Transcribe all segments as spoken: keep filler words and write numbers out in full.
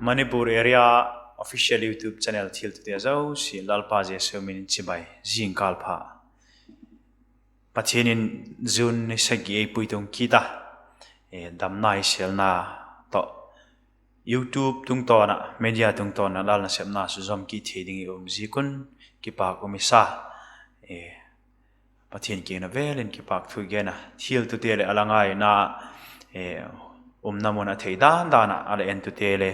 Manipur Area Official YouTube Channel thiltute zosia Lalpa Jesu min in chibai, zingkâl pha. Pathian in June ni sagi ei puitung kit a, damna i selna tawh YouTube tungtawn ah, media tungtawn ah Lal nasepna suzom kit thei ding i um ziak un kipâk um i sa. Pathian kiang a vêl in kipâk thu i gen a, thiltute leh a la ngaina, umna mun a thei dan dan ah a la entute le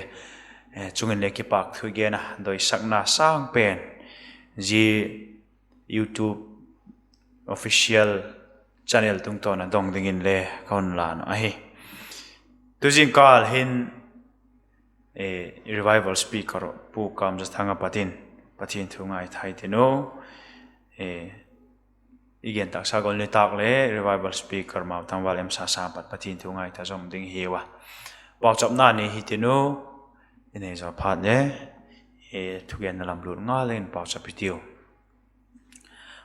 chung in le kipâk thu i gen a, doisakna sâng pen zia YouTube Official Channel tungtawn a dong dingin le ka hun lan uh ahi. Tu zingkâl hin Revival Speaker Pu Kamzathang a pat in Pathian thu ngaitha i tin u. I gen taksa gol ni tâk le Revival Speaker Mautangval M Sasa pat Pathian thu ngaitha zom ding hiu a, pauchapna ni hi tin u. I nei zaw phat le thugenna lam lut ngal in pauchap i tiu.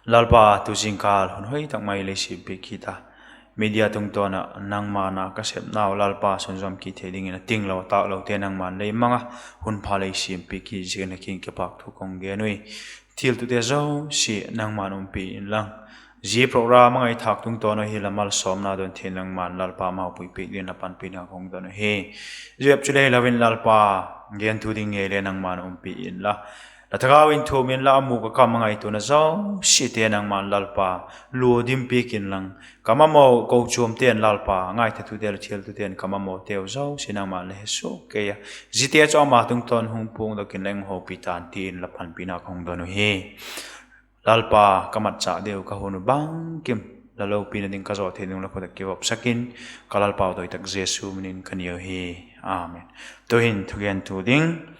Lalpa, tu zingkâl hun hoi tak mai lei siampiak kit a, media tungtawn ah nangma na ka sepnau Lalpa sunzawm kit thei dingin a tinglo tâklote nangma'n lei mang a, hun pha lei siampiak kit ziakin a kiang kipâk thu ka hung gen ui. Thiltute zosia nangma'n umpi inlang, zia program a ngaithâk tungtawn uh hi la malsawmna don thei nangma'n Lalpa mapui piak dingin la panpina ka hung don uhi. Zia bep chu le hilo in Lalpa, gen thu ding ngei le nangma'n umpi inla, la thagau in thuam inla, a mûk a kam a ngaituana zosiate nangma'n Lalpa lua dim piak inlang, ka mamaw kochuamte'n Lalpa, ngaithatute leh thiltute'n ka mamawteu zosia nangma'n la he suak kei a, ziate chu ama tungtawn hung puangdok inla hung hopi ta'n ti in la panpina ka hung don uhi. Lalpa, ka matchâk deu ka hun uh bangkim la lopina ding ka zaw thei ding la khut ah kivopsak in, ka Lalpau doi tak Jesu min in ka niu hi. Amen. Tu'hin thugentu ding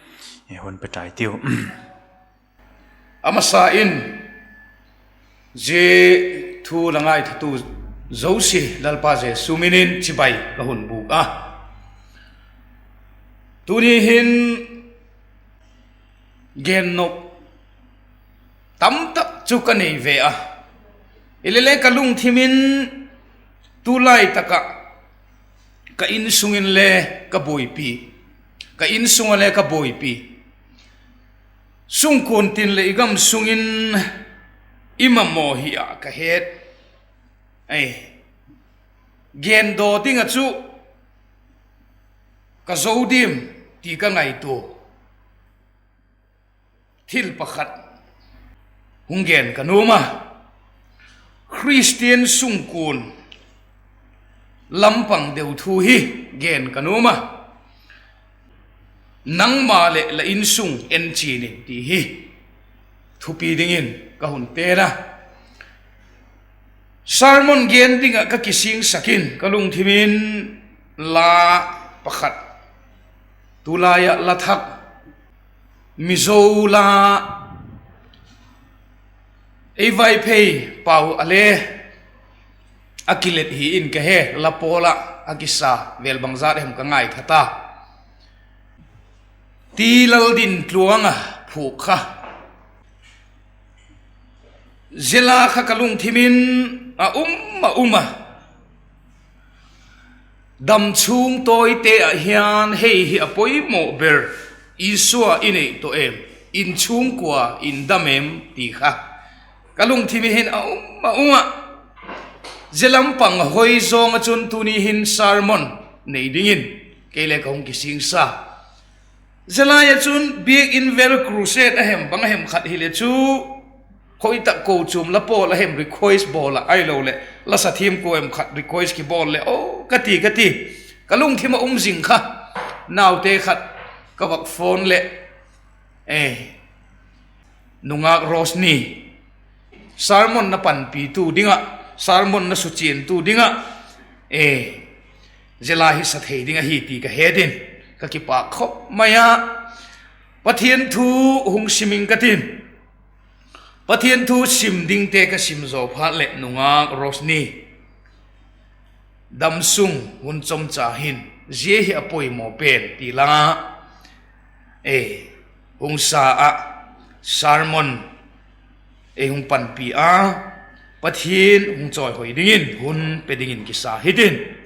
hun pe tai tiu. A masa in, zia thu la ngaithatu zosia Lalpa Jesu min in chibai ka hun bûk a. Tuni hin gennop tamtak chu ka nei ve a, hilele ka lungthim in tulai tak ah ka insung inle ka buaipi, ka insung ah le ka buaipi, sungkuan tin leh i gam sung in i mamaw hi ah ka het, gendaw ding ah chu ka zo diam ti ka ngaitua thil pakhat hung gen ka nuam a, Khristian sungkuan lampang deu thu hi gen ka nuam a, nangma leh la insung en chian in ti hi thupi dingin ka hun tel a. Sermon gen ding ah ka kisingsak in ka lungthim in la pakhat, tulai ah la thak, Mizo la, ei Vaiphei pau a le a kilet hi in ka he, la pawl ah a kisa vel bangzat hem ka ngaitha ta. Ti Laldintluang a phuak kha, zia la kha ka lungthim in a um a um a, damchhung tawite ah hian hei hi a poimaw ber, Isua i neih tawh em, in chhungkua in dam em ti kha ka lungthim i hin a um a um a. Zia lampang hoi zawng ah chun tuni hin sermon nei dingin kei le ka hung kisingsa. Zia lai ah chun biak in vel crusade a hem bang a hem khat hile chu, khoi tak kochuam la pawl a hem request bawl ah, ahiloleh la sathiam kua hem khat request kibawl leh aw ka ti ka ti, ka lungthim a um zing kha. Naute khat ka vak phone leh, e, nungak Rosni, sermon na panpitu ding ah, sermon na suchiantu ding ah, e, zia la hi sa thei ding ahi ti ka het in ka kipâk khop mai a. Pathian thu hung sim ing ka tin, Pathian thu sim dingte ka sim zaw phat leh nungak Rosni, damsung hun chomcha hin zia hi a poimaw pen ti la, e, hung sa ah sermon ei hung panpi a, Pathian hung chawihoi dingin hun pe dingin kisa hitin,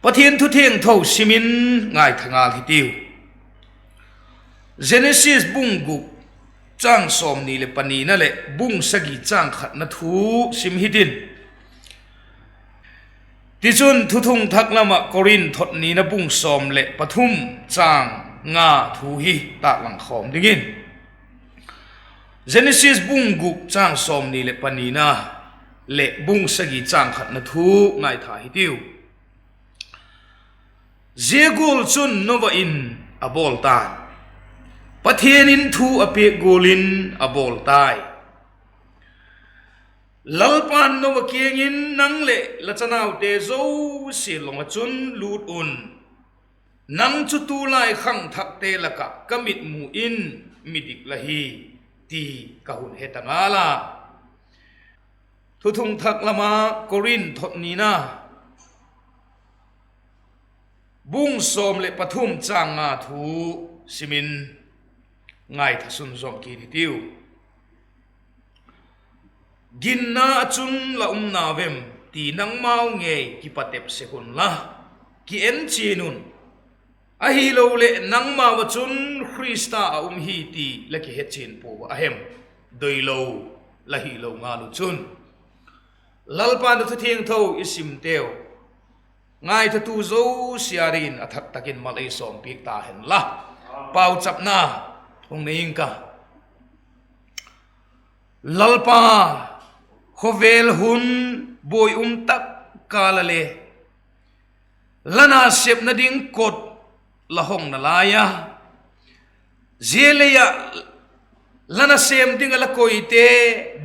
Pathian thu thiangtho sim in ngaitha ngal hitiu. Genesis bung guk châng sawmni leh panina leh bung sagi châng khatna thu sim hitin. Tichun, Thuthung Thak lam ah Korinth thot nina bung sawm leh pathum châng nga thu hi tâklang khawm dingin, Genesis bung guk châng sawmni leh panina leh bung sagi châng khatna thu ngaitha hitiu. Zia gual chun Noa in a bawl ta'n, Pathian in thu a piak gual in a bawl tai. Lalpa'n Noa kiang in, Nang leh la chanaute zosia lawng ah chun lût un; nang chu tulai khangthakte lak ah ka mitmu in midik la hi, ti ka hun he ta ngal a. Thuthung Thak lam ah Korinth thot nina bung sawm leh pathum châng nga thu sim in ngaitha sun zawm kit hitiu. Ginna ah chun la um nau em ti nangmau ngei kipatep sek unla, ki en chian un; ahiloleh nangmau ah chun Khrista a um hi ti la kihechian pua a hem? Doilo, la hilo ngal uh chun. Lalpa'n a thu thiangtho i simteu ngaithatu zosia dingin a thak tak in mal ei sawmpiak ta hen la. Pauchapna hung nei ing ka. Lalpa, khawvel hun buai um tak kâl ah le la nasepna ding kot la hong nalai a, zia lei ah la nasêm ding ah la koite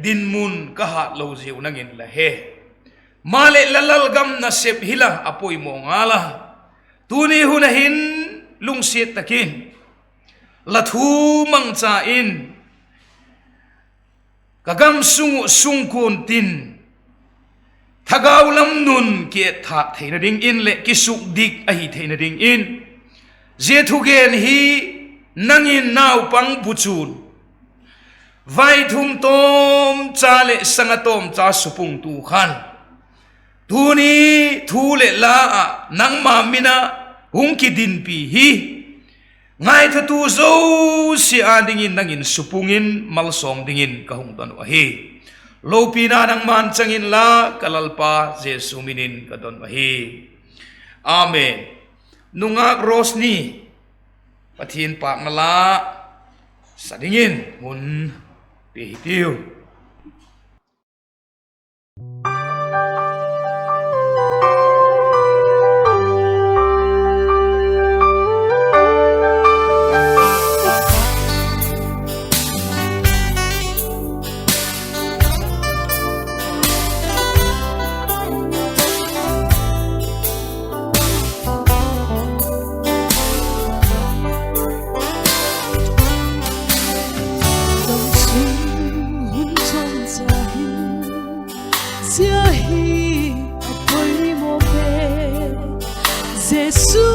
dinmun ka hâtlo ziau nang in la he. Maleh la lalgam nasep hi la a poimaw ngal a, tuni hun ah hin lungsiat tak in la thu mangcha in ka gam sung uh sungkuan tin thagau lam nun ki-etthâk theina dingin leh kisukdik ahi theina dingin, zia thugen hi nang in naupang buchun vaithum tawmcha leh sanga tawmcha supungtu khan, tuni thu leh la ah nangma min ah hung kidinpi hi ngaithatu zosia â dingin nang in supung in malsawm dingin ka hung don uh ahi. Lopina nangma'n chang inla, ka Lalpa Jesu min in ka don uh ahi. Amen. Nungâk Rosni, Pathian pâkna la sa dingin hun pe hitiu. Hun chang cha hin, zia hi a poimaw pe. Jesu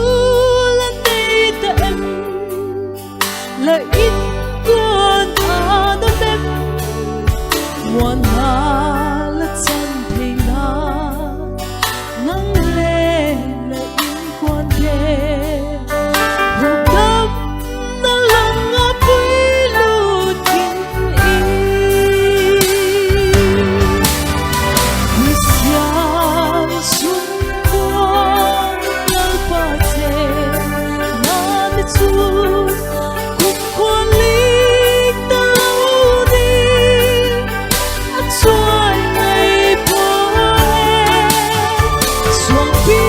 la nei ta em? La inkuan a dam em? Muanna la chan theina, nang le la inkuante hukdamna lang a puilut ding i. Khristian sungkuan Lalpa che, nate chu kumkhuan lik talo ding a chai ngai pua e. Suangpi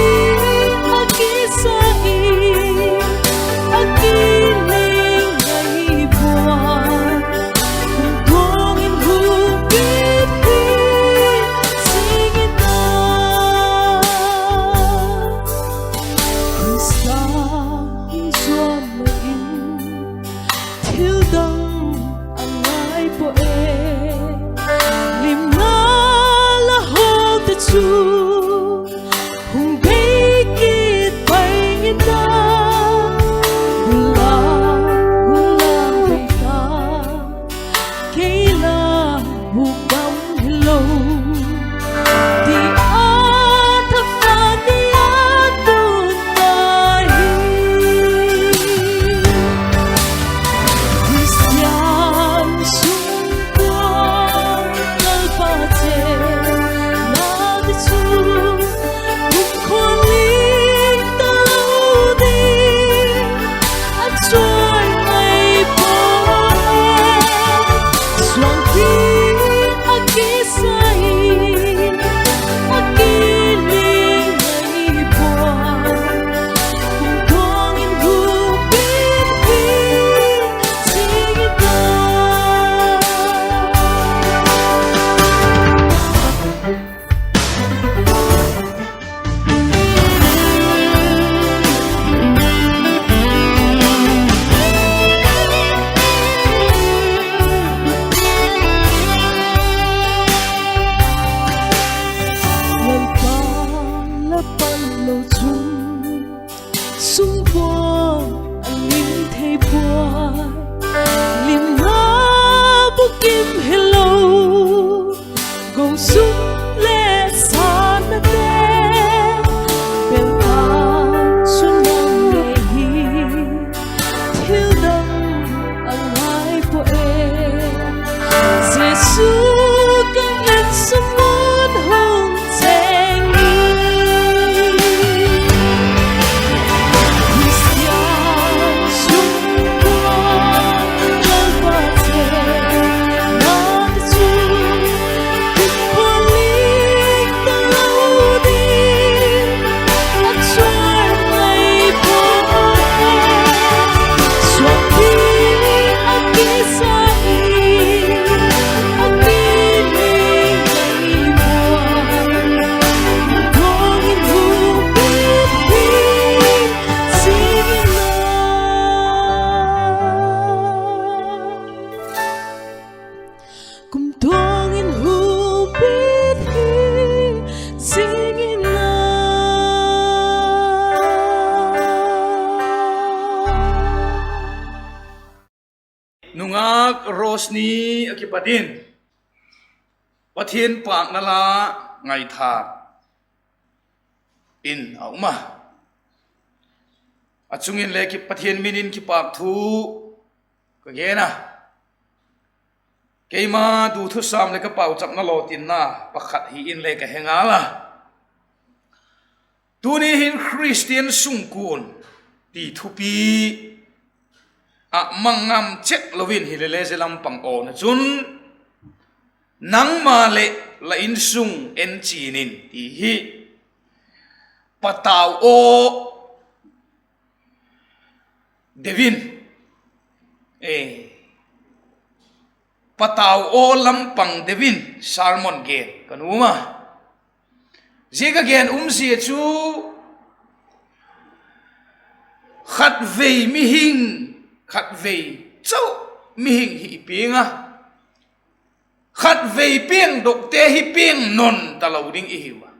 a kisa i, a kiling ngai pua, kumtuang in hukbit hi sing in a, Khrista hung zuan lo in Nungâk Rosni a kipat in Pathian pâkna la ngaithâk in a um a, a chung in le Pathian min in kipâk thu ka gen a. Keima duthusam leh ka pauchapna lawtinna pakhat hi in le ka he ngal a. Tuni hin Khristian sungkuan ti thupi ah mang ngam chet lo in, hilele zia lam pang awna chun, nangma leh la insung en chian in ti hi patau aw deu in, patau aw lam pang deu in sermon gen ka nuam a. Zia ka gen umzia chu khatvei mihing, khatvei chau mihing hi i piang a, khatvei piangdokte hi piang nawn talo ding i hiu a.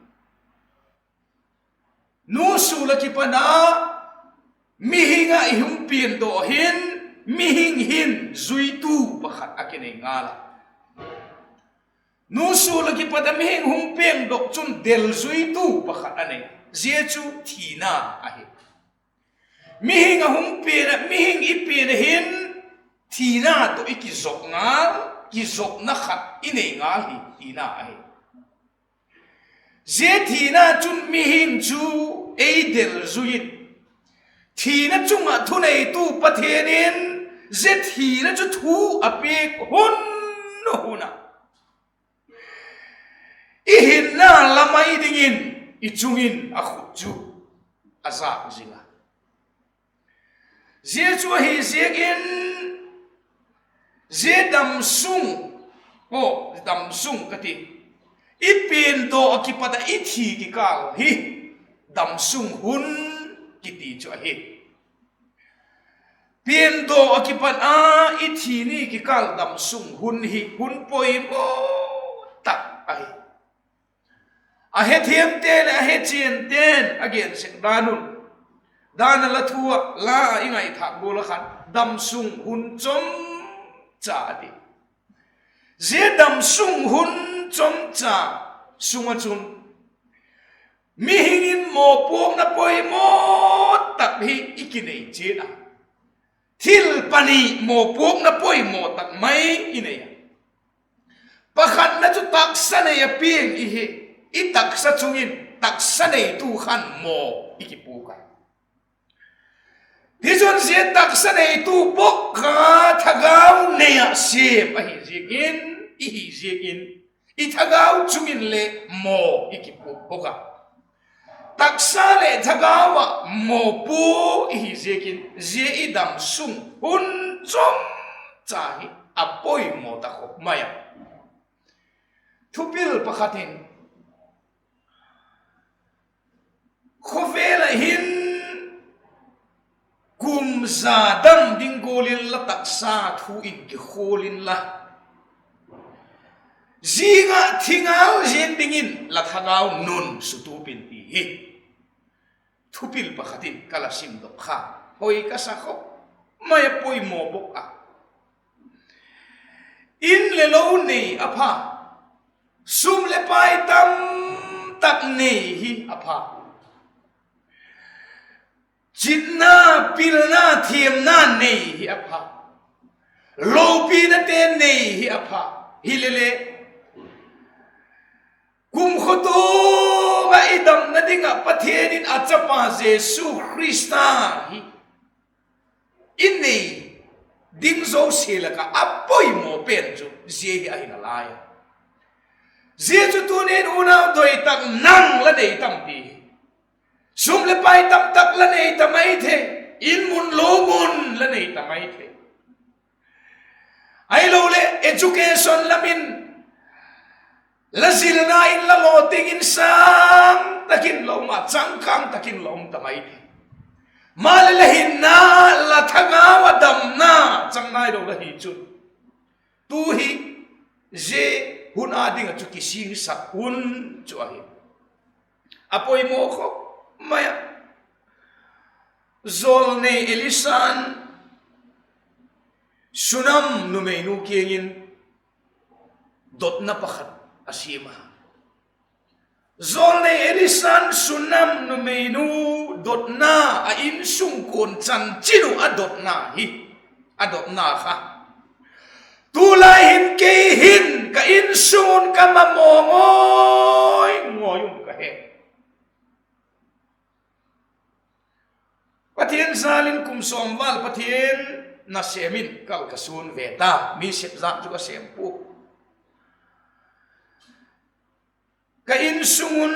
Nu sul a kipat a mihing ah i hung piandaw hin, mihing hin zuitu pakhat a kinei ngal a. Nu sul a kipat a mihing hung piangdok chun delzuitu pakhat a nei a, zia chu thina ahi. Mihing a hung pian ah, mihing i pian ah hin thina tawh i kizopna, kizopna khat i nei ngal hi thina ahi. Zia thina chun mihing chu ei delzui in, thina chung ah thuneitu Pathian in zia thina chu thu a piak hun hun ah i hinna la mai dingin i chung in a khut chu a zâk zing a. Zia chu ahi ziakin, zia damsung, aw, damsung ka ti, i piandaw ah kipat ah i thi kikâl hi damsung hun kiti chu ahi. Piandaw ah kipat a i thi ni kikâl damsung hun hi hun poimaw tak ahi. A hethiamte leh a hechiante'n a gen sek dan un, dan a la thu ah, la ah i ngaithâk gual ah khan damsung hun chomcha a ti. Zia damsung hun chomcha sung ah chun mihing in mawpuakna poimaw tak hi i kinei chiat a. Thil pani mawpuakna poimaw tak mai i nei a. Pakhatna chu taksa nei a piang ihi. I taksa chung in taksa neitu khan maw i kipuak a. Tichun zia taksa neitu bawk kha thagau nei ah siam ahi ziakin, i hi ziakin, i thagau chung in le maw i kipuak bawk a. Taksa leh thagau ah mawpuak i hi ziakin, zia i damsung hun chomcha hi a poimaw ta khop mai a. Thupil pakhat in, khawvel ah hin kum za dam ding gual in la taksa thu in kikhual inla, zing ah thi ngal ziang dingin la thagau nun sutup in ti hi thupil pakhat in ka la simdok kha. Hoi ka sa khop mai a, poimaw bawk a. In leh lo nei a pha, sum leh pai tam tak nei hi a pha, chitna, pilna, thiamna nei hi a pha, lopinate nei hi a pha. Hilele, kumkhua tuang ah i damna ding ah Pathian in a chapa Jesu Khrista hi i nei ding zosia lak ah a poimaw pen chu zia hi ahi nalai a. Zia chu tuni'n unau doi tak nang la nei tam ti hi. Sum leh pai tam tak la nei ta mai thei, in mun lo mun la nei ta mai thei. Ahiloleh education lam in la zilna in la lawting in sâng tak in la um a, changkâng tak in la um ta mai thei. Maleh la hinna, la thagau a damna chang nailo la hi chun, tu hi zia hun â ding ah chu kisingsak hun chu ahi. A poimaw khop mai a. Jawlnei Elisa'n Sunam numeinu kiang in dotna pakhat a siam a. Jawlnei Elisa'n Sunam numeinu dotna, a insung kuan chanchin uh a dotna hi, a dotna kha, tulai hin kei hin ka insung un ka mamaw ngawi ngawi um ka he. Pathian jâl in kum sawm val Pathian nasêm in kal ka suan ve ta, mi sep zat chu ka sêm pua. Ka insung un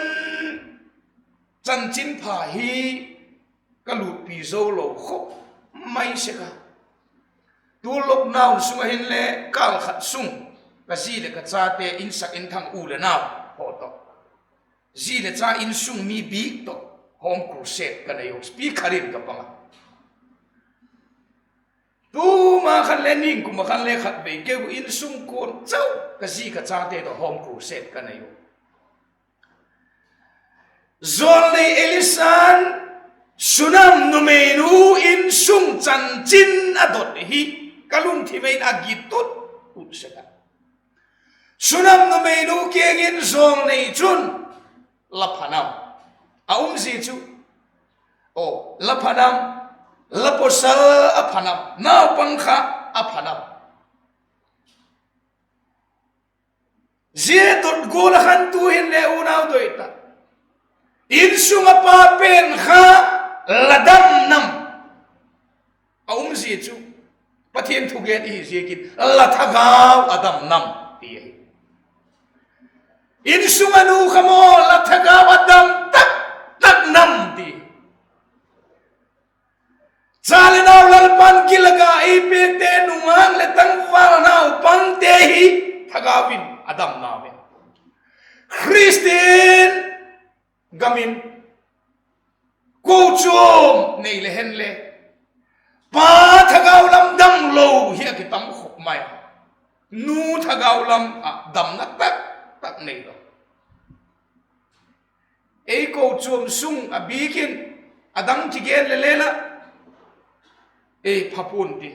chanchinpha hi ka lutpi zo lo khop mai sek a. Tu lockdown sung ah hinle kâl khat sung ka zi leh ka chate insak inthang u leh nau haw tawh, zi leh cha insung mi bik tawh home crusade ka nei u, speaker in ka pang a. Tuma khan le ningkum ah khan le khatvei keu insung kuan chau ka zi ka chate tawh home crusade ka nei u. Jawlnei Elisa'n Sunam numeinu insung chanchin a dot hi ka lungthim ah hin a gitut ut sek a. Sunam numeinu kiang in jawlnei chun, La pha nam? A umzia chu, aw, la pha nam, la pawsal a pha nam, naupang kha a pha nam? Zia dot gual ah khan tu'hin le unau doi ta, insung ah pa pen kha la dam nam? A umzia chu, Pathian thugen ihi ziakin, La thagau a dam nam? ti ahi. Insung ah nu kha maw, la thagau a dam tak tak nam? ti. Cha leh nau Lalpa'n kilak a ei piakte nungak leh tangval naupangte hi thagau in a dam nam? Khristian gam in kochuam nei le hen le, pa thagau lam dam lo hi a kitam khop mai. Nu thagau lam ah damna tak tak nei lo. Ei kochuam sung a bik in, a dang kigen le le la, ei pha pua'n ti.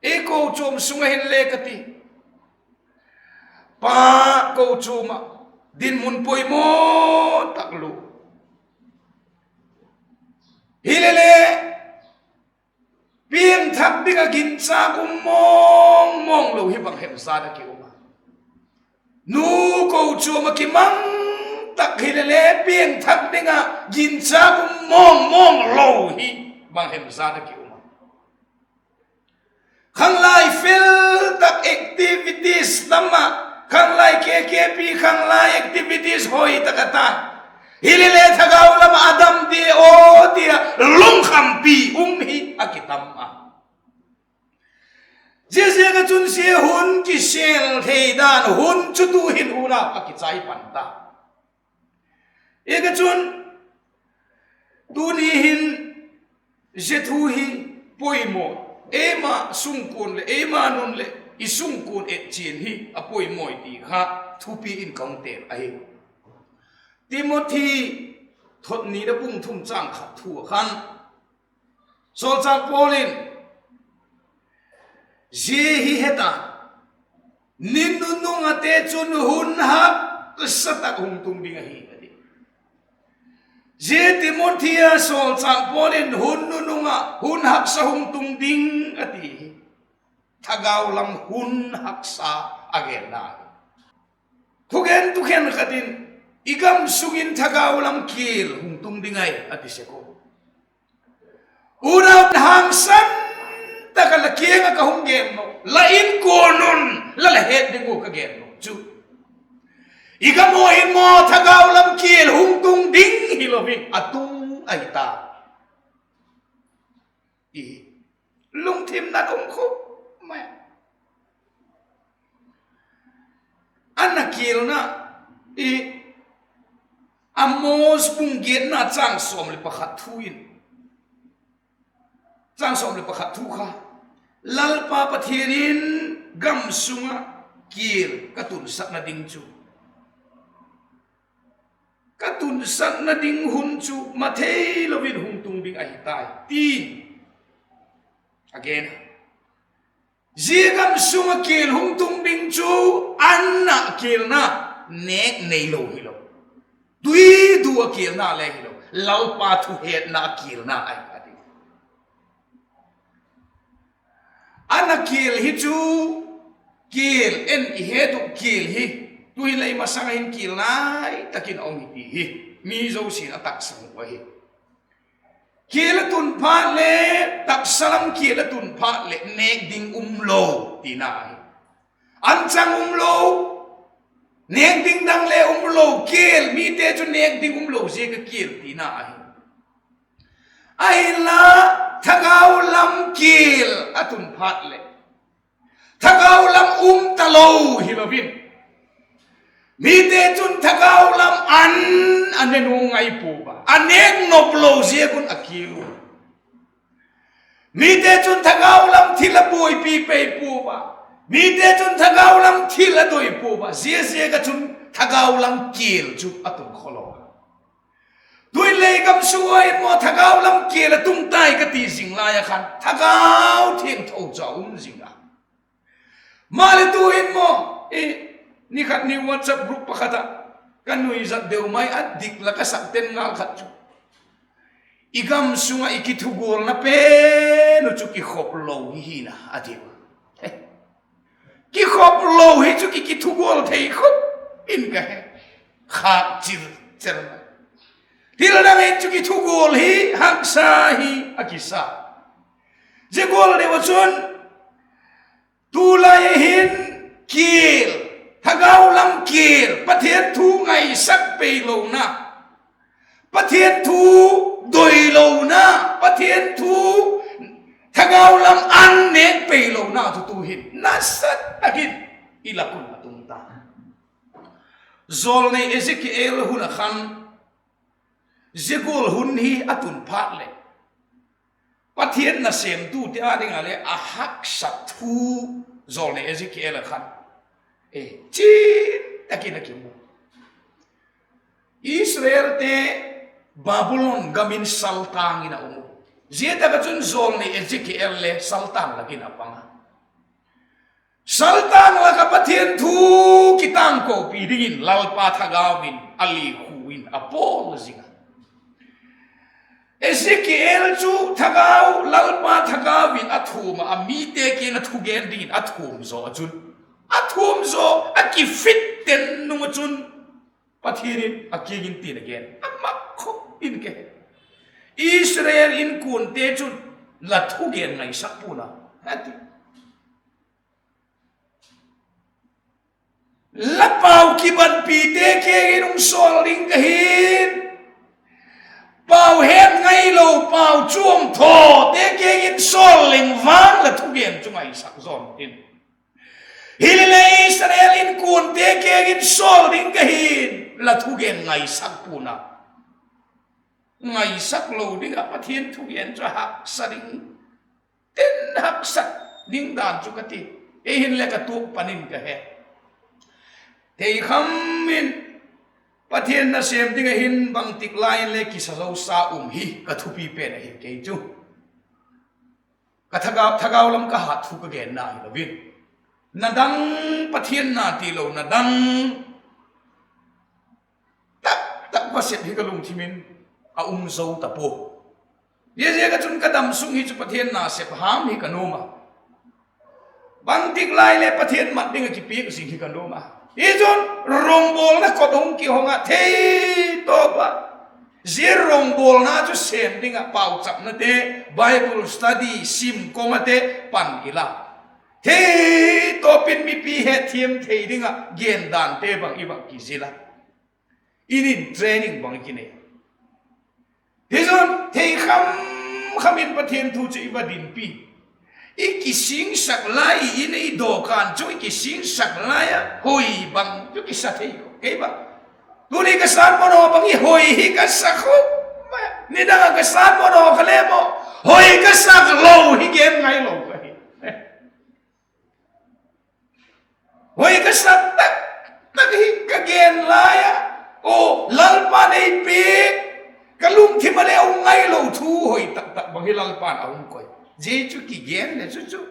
Ei kochuam sung ah hin le ka ti, pa kochuam ah dinmun poimaw tak lo, hile le piangthak ding ah ginchâk um mawng mawng lo hi bang hem zat a ki um a? Nu kochuam ah kimang tak hile le piangthak ding ah ginchâk um mawng mawng lo hi bang hem zat a ki um a? Khanglai fel tak activities lam ah, khanglai K K P khanglai activities hoi tak a ta, hile le thagau lam ah a dam di aw ti a lungkhampi um hi a kitam a. Ziaziak ah chun zia hun kisêl thei dan hun chu tu'hin unau a kichai pan ta. Ziak ah chun tuni hin zia thu hi poimaw, eima sungkuan leh eima nun leh i sungkuan etchian hi a poimaw ti kha thupi in ka hung têl ahi. Timothy thot nina bung thum châng khat thu ah khan, sawlchâk Paul in zia hi he ta, ni nunung ate chun hun haksa tak hung tung ding ahi, a ti. Zia Timothy a sawlchâk Paul in hun nunung ah hun haksa hung tung ding a ti hi, thagau lam hun haksa a genna hi. Thugentu khenkhat in, i gam sung in thagau lam kial hung tung ding ahi, a ti sek u. Unau, hangsan tak ah la kiang ah ka hung gen lo, la inkuan un la la het ding uh ka gen lo chu, i gam ah hin maw thagau lam kial hung tung ding hilo in a tung ahi ta. I lungthim na um kha mai. A na kialna, i Amos bung giatna châng sawm leh pakhat thu in, châng sawm leh pakhat thu kha, Lalpa Pathian in gam sung ah kial ka tunsakna ding chu, ka tunsakna ding hun chu mathei lo in hung tung ding ahi tai, ti a gen a. Zia gam sung ah kial hung tung ding chu an ah kialna, nêk neilo hilo, tui du ah kialna le hilo, Lalpa thuhetna ah kialna ahi a ti. An ah kial hi chu, kial en i het uh kial hi, tu'hin lei masang ah hin kial nai tak in a um hi ti hi mi zosia'n a taksang uh ahi. Kial a tun phat leh, taksa lam kial a tun phat leh nêk ding umlo tina ahi. An chang umlo, nêk ding dang le umlo, kial, mite chu nêk ding umlo ziak ah kial tina ahi. Ahinla, thagau lam kial a tun phat leh, thagau lam um talo hilo in, mite chun thagau lam an a ne nuam ngai pua a, a nêk nop lo ziak un a kial u. Mite chun thagau lam thil a buaipi pei pua a, mite chun thagau lam thil a doi pua a, zia ziak ah chun thagau lam kial chu a tun khawlo a. Tu'hin lei gam sung ah in maw thagau lam kial a tung tai ka ti zing lai ah khan Thagau Thiangtho chu a um zing a. Maleh tu'hin maw, i, ni khat ni WhatsApp group pakhat ah ka nuizat deu mai a dik la ka sak ten ngal khat chu, i gam sung ah i kithugawlna pen uh chu kikhop lo hi hina a tiu. Kikhop lo hi chu ki, kithugawl thei khop in ka he. Khâk chir chir mai. Thil dang in chu kithugawl hi haksa hi a kisa. Zia gual deu ah chun, tulai hin kial, thagau lam kial, Pathian thu ngaisak peilona, Pathian thu doilona, Pathian thu thagau lam an nêk peilona chu tu'hin nasa tak in i lak un a tung ta. Jawlnei Ezekiel hun ah khan, zia gual hun hi a tun phat leh, Pathian nasêmtute â ding ah le a haksa thu, jawlnei Ezekiel ah khan, e, chian tak in a kimu. Israelte Babulon gam in saltâng in a um u. Zia tak ah chun jawlnei Ezekiel le saltâng lak in a pang a. Saltâng lak ah Pathian thu kitângkopi dingin Lalpa thagau in a likhu in a pawl zing a. Ezekiel chu thagau, Lalpa thagau in a thuam ah, a mite kiang ah thugen dingin a thuam zaw ah chun, a thuam zaw a kifit ten nung ah chun, Pathian in a kiang in tin a gen, a mak khop in ka he, Israel inkuante chun la thugen ngaisak pua'n a, a ti. La pau kibatpite kiang in hung sawl ding ka hi'n, pau het ngailo, pau chuam thawte kiang in sawl leng vang la thugen chu ngaisak zaw in. Hilele Israel inkuante kiang in sawl ding ka hi'n, la thugen ngaisak pua'n a. Ngaisak lo ding ah Pathian thugen chu haksa ding, tin haksa ding dan chu ka ti. Ei hin le ka tuak pan in ka he, theikham in Pathian nasêm ding ah hin bangtik lai in le kisa zosa um hi ka thupi pen ahi kei chu. Ka thagau, thagau lam ka hat thu ka genna hilo in, na dang, Pathian na tilo na dang tak tak va sep hi ka lungthim in a um zo ta pua. Ziaziak ah chun ka dam sung hi chu Pathian na sep ham hi ka nuam a, bangtik lai le Pathian mat ding ah kipiak zing hi ka nuam a. Hi chun rawngbawlna kot hung kihong ah, theitawp ah, zia rawngbawlna chu sêm ding ah pauchapnate, Bible study, sim kawmate pan i la, theitawp in mipi hetthiam thei ding ah gendante bang i va kizil a, in in training bang i kinei. Hi chun theikham kham in Pathian thu chu i va dinpi, i kisingsak lai, i in i dawkan chu i kisingsak lai ah hoi bang chu kisa thei kei ba. Tuni ka sermon haw bang hi hoi hi ka sa khop mai, nidang ah ka sermon haw kha le maw, hoi ka sak lo hi gen ngailo ka hi. Hoi ka sak tak tak hi ka gen lai ah, aw, Lalpa'n ei piak, ka lungthim ah le a um ngailo thu hoi tak tak bang hi Lalpa'n a hung koi. Zia chu kigen le chu chu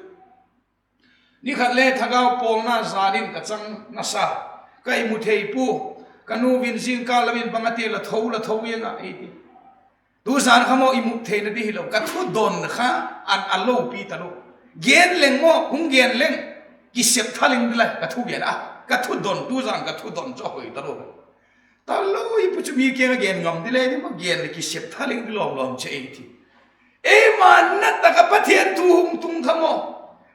Ni khat le thagau pawlna zan in ka chang nasa, ka imu thei pua, ka nu vin zingkal lam in bang a ti la tho la tho ing a ei ti. Tu zan kha maw i mut theina di hilo, ka thudon kha an a lopi talo. Gen leng maw, hung gen leng, kisep thaling di la ka thugen a, ka thudon, tu zan ka thudon chu a hoi talo. Talo i pu chu mi kiang a gen ngam di le di maw, gen leh kisep thaling di lawm lawm chu ei ti. Eima na tak ah Pathian thu hung tung kha maw,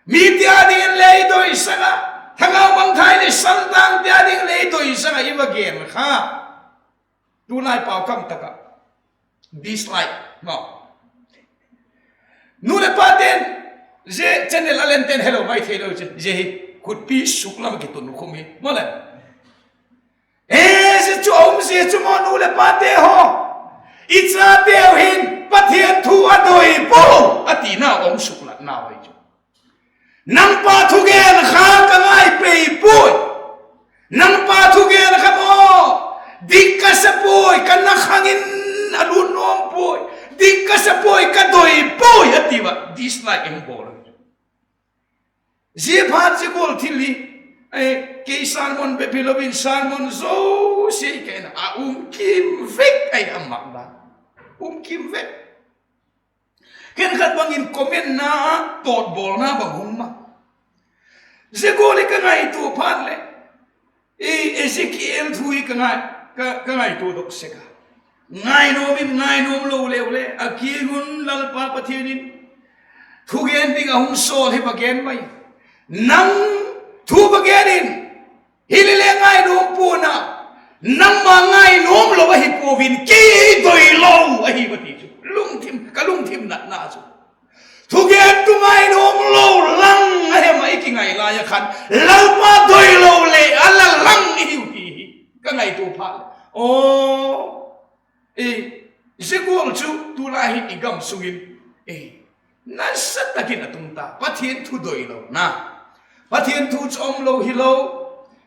mite â dingin le i doisak a, thagau mangthai leh saltangte â dingin le i doisak ah i va gen kha, tulai pau kam tak ah dislike maw, nu leh pate'n, zia channel a len ten helo mai theilo chu, zia hi khutpi suk lam a kitun khum hi maw le. E, zia chu a um zia chu maw, nu leh pate haw, i chateu hin Pathian thu a doi pua a tina a um suklatnau ahi chu. Nangpa thugen kha ka ngai pei puai. Nangpa thugen kha maw, dik ka sa puai, ka na khang in a lut nuam puai. Dik ka sa puai, ka doi puai a ti ua, dislike i hung bawl. Zia phat zia gual thil hi, kei sermon bep hilo in sermon zosia i ka en a um kim vek ahi, a mak dan um kim vek. Khenkhat bang in comment na, tawtbawlna bang hung ma. Zia gual hi ka ngaitua phat leh, Ezekiel thu hi ka ngaitua dok sek a. Ngainuam in ngainuam lo leu le a kiang un Lalpa Pathian in thugen ding a hung sawl hi va gen mai. Nang thu va gen in, hilele ngainuam pua'n a, nangma ngainuam lo ahi puau in, kei doi lo ahi va ti chu. Lungthim, ka lungthim natna chu, thugentu ngainuam lo lang a hem ah i kingai lai a khan, Lalpa doi lo leh a la lang i hiu ti hi ka ngaitua phat leh, aw, zia gual chu tulai hi i gam sung in nasa tak in a tung ta. Pathian thu doi lo na, Pathian thu chu um lo hilo,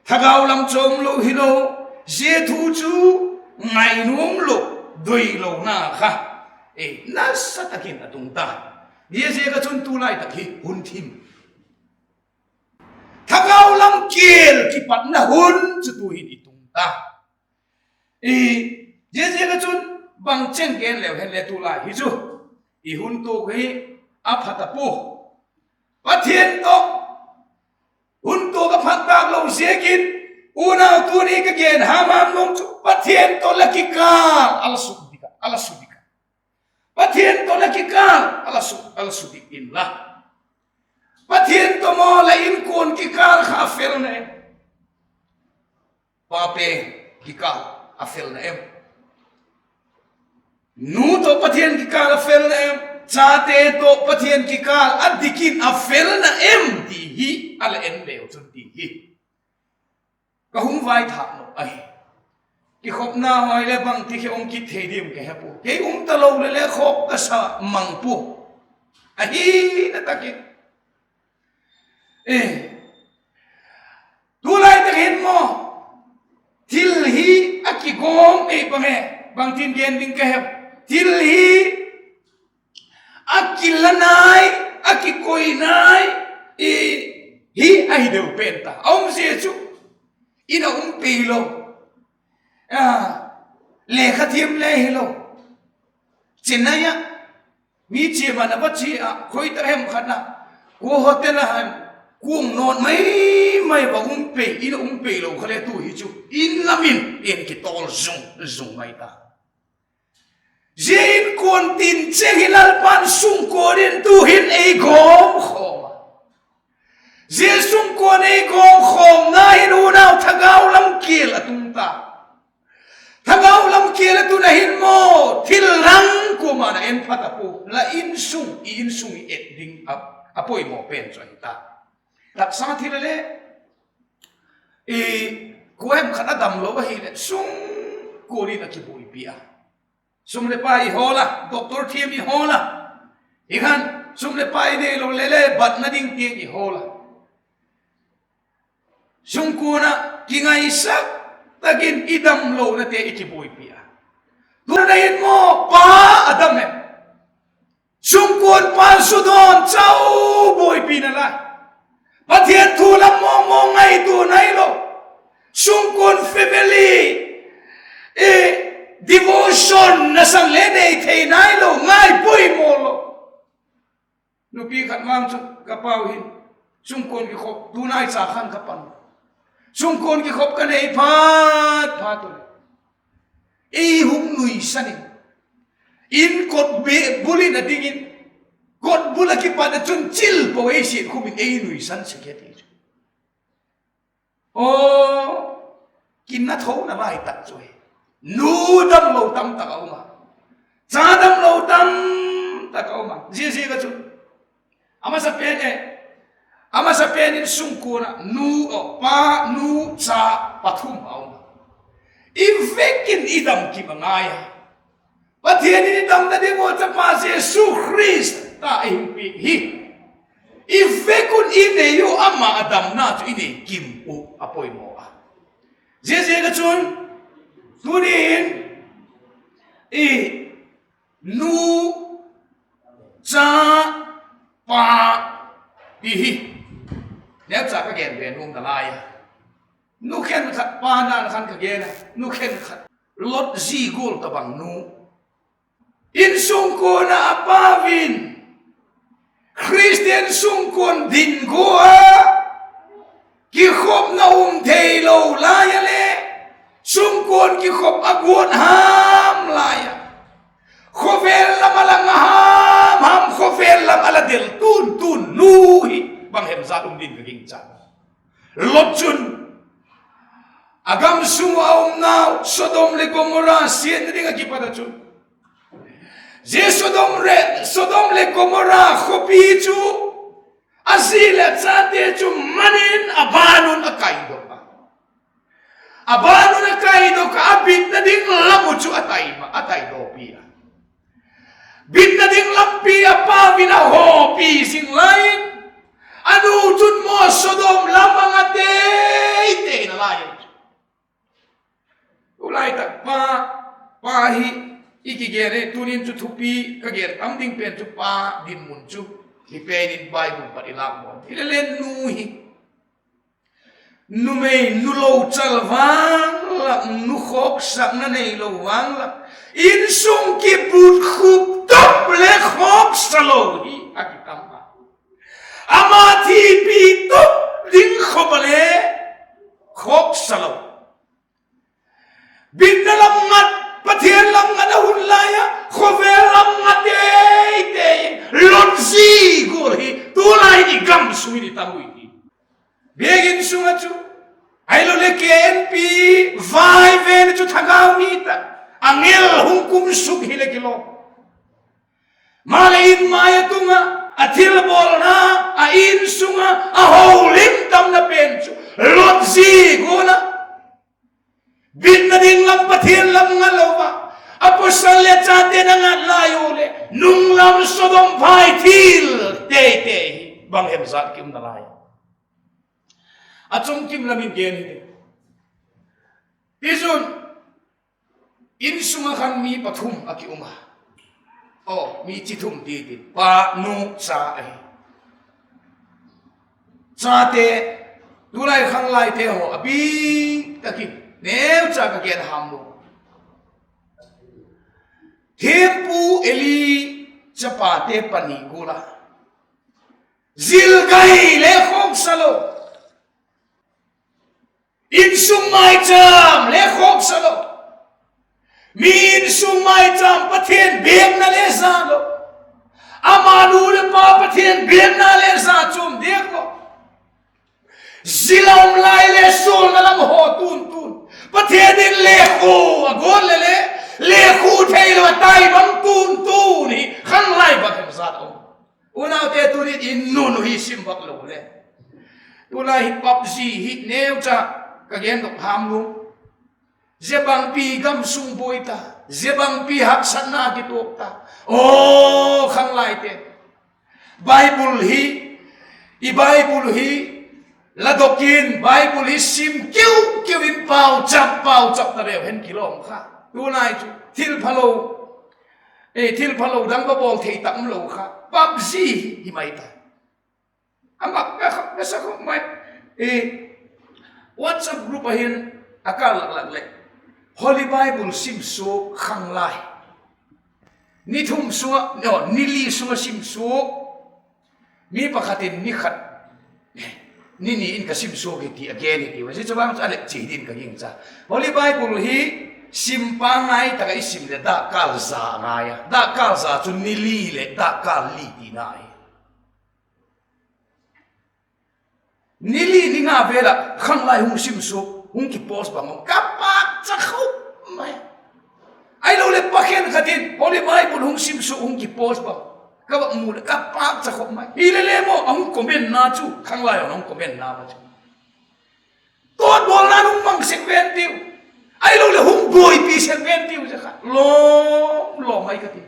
thagau lam chu um lo hilo, zia thu chu ngainuam lo, doi lo na kha nasa tak in a tung ta. Ziaziak a chun tulai tak hi hun thim, thagau lam kial kipatna hun chu tu'hin i tung ta. Ziaziak a chun bang cheng gen leu hen le tulai hi chu i hun tuak hi a pha ta pua. Pathian tawh hun tuak a pha tâk lo ziakin, unau, tuni ka gen ham ham nuam chu Pathian tawh la kikâl a la su dik a, a la su dik a. Pathian tawh la kikâl a la su, a la su dik inla, Pathian tawh maw la inkuan kikâl kha a fel na em? Pa pen kikâl a fel na em? Nu tawh Pathian kikâl a fel na em? Chate tawh Pathian kikâl a dik in a fel na em ti hi a la en leu chun ti hi ka hung vaithâk lo ahi. Kikhopna hoi le bangti khe um kit thei diam ka he pua. Kei um talo le le khawk ka sa mang pua. Ahina tak in, tulai tak hin maw, thil hi a kigawm ei bang e, bangtin gen ding ka he, thil hi a kila nai, a kikoi nai hi ahi deu pen ta. A umzia chu in a um pei lo, lekha thiam le hilo, Chennai ah mi chiaman a va chia ah, khoi tak hem khat ah, kua hotel ah hem, kuang nawt mai mai va um pei, in a um pei lo kha le tu hi chu in lam in en kitawl zung zung mai ta. Zia inkuan tin cheng hi Lalpa'n sungkuan in tu'hin ei gawm khawm a. Zia sungkuan ei gawm khawmna hin unau, thagau lam kial a tung ta. Thagau lam kial a tun a hin maw, thil dang kuama'n a en pha ta pua. La insung, i insung i et ding a poimaw pen chu ahi ta. Taksa thil a le, kua hem khat a damlo ahileh sungkuan in a kibuaipi a. Sum leh pai i hawl a, doctor thiam i hawl a, i khan sum leh pai neilo le le batna ding tiang i hawl a. Sungkuan ah kingaisak tak in i damlonate i kibuaipi a. Tuna hin maw, pa a dam em? Sungkuan pa sudawn chau buaipina lai, Pathian Sungkuan family, devotion nasan le nei thei nailo, ngai poimaw lo. Nupi khat vang chu ka pau hin, sungkuan kikhop tunai cha khan ka pan. Sungkuan kikhop ka nei phat phat u leh, ei hung nuisan in, in kot bul in a ding in, kot bul ah kipat ah chun chil po ei siat khum in ei nuisan sek hi ti chu. Aw, kin na thona lai tak chu hi. Nu damlo tam tak a um a, cha damlo tam tak a um a. Ziaziak a chun, a masa pen in sungkuan ah nu, pa, nu, cha pathum a um a. I vek in i dam kim a ngai a. Pathian in i damna ding ua chapa Jesu Khrista ei hung piak hi. I vek un i nei uh, ama a damna chu i nei kim uh a poimaw a. Ziaziak a chun, tuni hin, i nu, cha, pa ti hi, neucha ka gen be nuam nalai a. Nu khenkhat pa dan khan ka gen a, nu khenkhat Lot zi gual tabang nu. Insungkuan ah a pau in, Khristian sungkuan din gua a, kikhopna um theilo lai a le, sungkuan kikhop a guat ham lai a, khawvel lam a la nga ham ham, khawvel lam a la del tun tun nu hi bang hem zat um din ka gingcha. Lot chun a gam sung ua a umnau Sodom leh Gomora siatna ding ah kipat ah chun, zia Sodom leh Gomora khawpi chu a zi leh a chate chu man in a ban un a kaidok a. A ban un a kaidok a, a bitna ding lam uh chu a tai ma, a taidawpi a. Bitna ding lampi a pau in a hawpi zing lai in, a nu chun maw Sodom lam a nga tei tei nalai a. Tulai tak pa, pa hi i kigen e, tunin chu thupi ka gen tam ding pen chu pa dinmun chu hi pen in Bible pat i lak maw. Hilele nu hi numei nu lo chal vang lak, nu khawksakna neilo vang lak, insung kibut khup top le khawksa lo hi a kitam a. Ama thipi top ding khop a le khawksa lo. Bitna lam ngat, Pathian lam ngat a hun lai a khawvel lam nga tei tei in, Lot zi gual hi tulai in i gam sung in i tam ui ti. Biakin sung ah chu, ahilo le K N P vai ven chu thagau mi tak, angel hung kum suk hile kilawm. Maleh in mai a tung ah a thilbawlna, a insung ah a holim tamna pen chu Lot zi gual a bitna ding lam, Pathian lam nga lo a, a pawsal leh chate'n a ngat lai u leh nung lam Sodom phai thil tei tei hi bang hem zat ki um nalai. A chungkim lam in gen hi. Tichun, insung ah khan mi pathum a ki um a. Aw, mi chi thum ti ti, pa, nu, cha ahi. Chate, tulai khanglaite haw a bik tak in neucha ka gen ham u. Thiampu Eli chapate pani gual a, zil gai le khawksa lo. Insung maicham le khawksa lo. Mi insung maicham Pathian biakna le za lo. Ama nu leh pa Pathian biakna le za chuam diak lo. Zil a um lai le sualna lam haw tun tun, Pathian in lekhu a guat leh le, lekhu theilo a tai bang tun tun hi khanglai bang hem zat a um. Unaute, tuni in nun uh hi sim vak lo le, tulai hi PUBG hi neucha ka gendok ham u. Zia bangpi gam sung buai ta, zia bangpi haksatna kituak ta. Aw khanglaite, Bible hi, i Bible hi la dok in, Bible hi sim kiu kiu in pauchap pauchap ta leu hen kilawm kha. Tulai chu thil phalo, thil phalo dang va bawl thei tak umlo kha, PUBG hi mai ta. A mak ka khop ka sa khop mai. WhatsApp group ah hin A kâr lak lak leh Holy Bible sim suak khanglai, ni thum sung ah, ni li sung ah sim suak, mi pakhat in ni khat, ni ni in ka sim suak hi ti a gen hi tiu a. Zia chu bang chu a leh chi ding ka gingcha. Holy Bible hi sim pangai tak ah i sim leh dakkâl za a ngai a, dakkâl za chu ni li leh dakkâl li tina hi. Ni li ni nga vêl ah khanglai hung sim suak, hung kipost bang um, ka pâkcha khop mai. Ahiloleh pa khenkhat in Holy Bible hung sim suak, hung kipost bang ka va mu leh ka pâkcha khop mai. Hile le maw, a hung commentna chu, khanglai hon a hung commentna ma chu, tawtbawlna hung mang sek ven tiu, ahiloleh hung buaipi sek ven tiu, zia kha lawm lawm mai ka ti.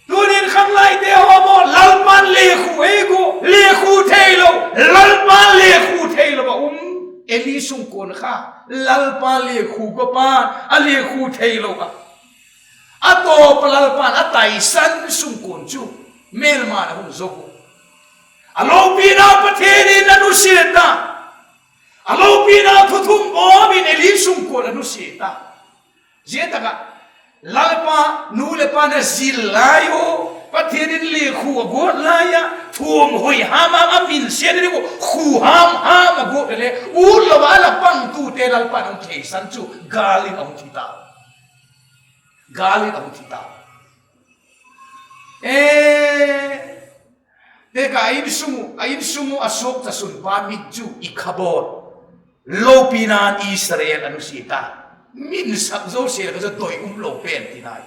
Tuni'n khanglaite haw maw, Lalpa'n lekhu ei gua, lekhu theilo, Lalpa'n lekhu theilo a um. Eli sungkuan kha Lalpa lekhu gua pa, a lekhu theilo a, a tawp a Lalpa'n a taisan sungkuan chu mêlma'n a hung zo ua, a lopina Pathian in a nusia ta, a lopina thuthung bawm in Eli sungkuan a nusia ta. Zia tak ah Lalpa, nu leh pa na zil lai u, Pathian in lekhu a guat lai a, thuam hoi ham ham a minsiatna ding uh khu ham ham a guat le le, ut lo a la pangtute Lalpa'n a hung theisan chu gâl in a hung thi ta, gâl in a hung thi ta. E, te ka, a insung uh, a insung uh a suakcha sunpa mit chu Ikhabod, lopina'n Israel a nusia ta. Min sak zosia le ka chu doi um lo pen tina hi.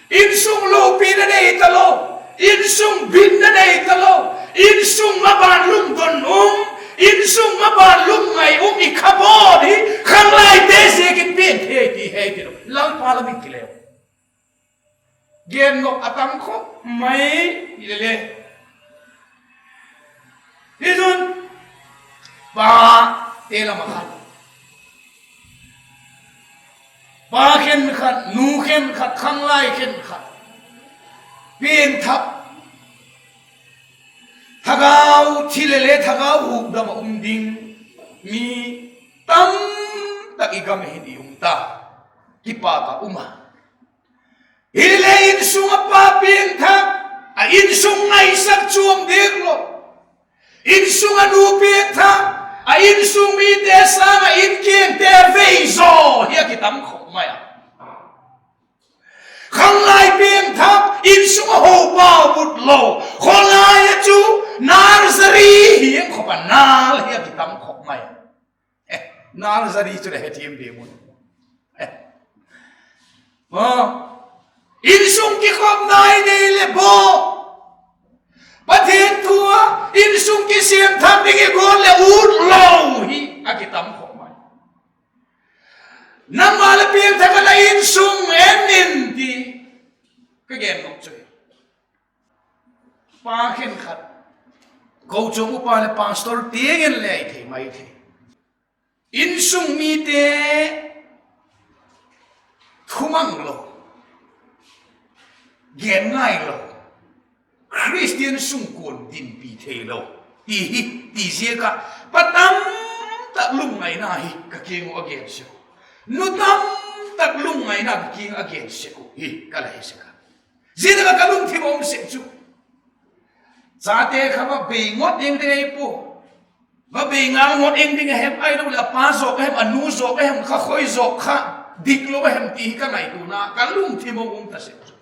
Insung lopina nei talo, insung bitna nei talo, insung maban lungdon um, insung maban lungngai um Ikhabod hi khanglaite ziakin piang thei ti hei ti lo, Lalpa lam in ti leu. Gen nop a tam khop mai, i le le. Tichun, pate lam ah khan, pa khenkhat, nu khenkhat, khanglai khenkhat, piangthak, thagau thi le le thagau hukdam ah um ding mi tamtak i gam ah hin i um ta, kipâk a um a. Hile insung ah pa piangthak, a insung ngaisak chuam diak lo, insung ah nu piangthak, a insung mite sâng ah inkiangte vei zaw hi a kitam khop mai a. Khanglai piangthak, insung ah hopau but lo, khawlai ah chu nursery hi ang khop a nal hi a kitam khop mai a. Nursery chu le hethiam ding un, insung kikhopna i nei leh baw, Pathian thu ah insung kisiam thak ding i guat leh ut lo hi a kitam khop mai. Nangma le piangthak a la insung en in ti ka gen nop chu hi. Pa khenkhat, kochuam upa leh pastor tiang in le i thei mai thei, insung mite thumang lo, gen ngai lo, Khristian sungkuan dinpi theilo ti hi, ti ziak ah pa tamtak lungngaina hi ka kiang uh a gen sek uh, nu tamtak lungngaina ka kiang a gen sek uh hi ka la hi sek a. Zia tak ah ka lungthim a um sek chu, chate kha va bei ngot eng ding ei pua, va bei ngal ngot eng ding a hem, ahiloleh a pa zawk a hem, a nu zawk a hem, kha khoi zawk kha diklo a hem ti hi ka ngaituana ka lungthim a um ta sek chu,